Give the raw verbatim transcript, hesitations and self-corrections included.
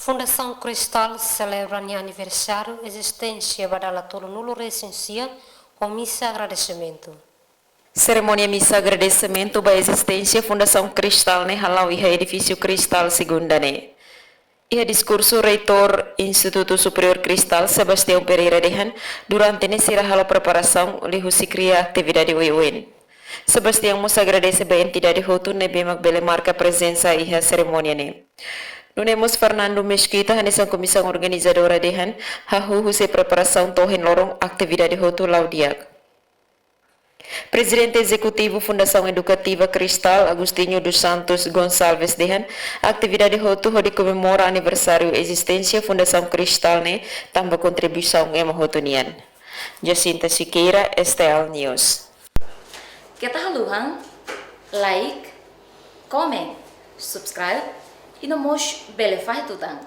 Fundasaun Cristal selebra nia aniversáriu ezisténsia ba dala tolunulu resin sia ho misa agradesimentu. Serimónia misa agradesimentu ba ezisténsia Fundasaun Cristal ne'e hala'o iha edifísiu Cristal, segunda ne'e. Iha diskursu, Reitór Institutu Superiór Cristal, Sebastião Pereira, dehan durante ne'e sira halo preparasaun liuhusi kria atividade oioin. Sebastião mós agradese ba entidade hotu ne'ebé mak bele marka prezensa iha serimónia ne'e. Nune'e mós Fernando Mesquita, hanesan komisaun organizadora, dehan hahú husi preparasaun to'o ohin loron atividade hotu la'o di'ak. Prezidente Ezekutivu Fundasaun Edukativa Cristal, Agostinho dos Santos Gonçalves, dehan atividade hotu hodi komemora aniversáriu ezisténsia Fundasaun Cristal ne'e tanba kontribuisaun ema hotu nian. Jacinta Siqueira, S T L News. Keta haluha like, comment, subscribe, i no mós bele fahe tutan.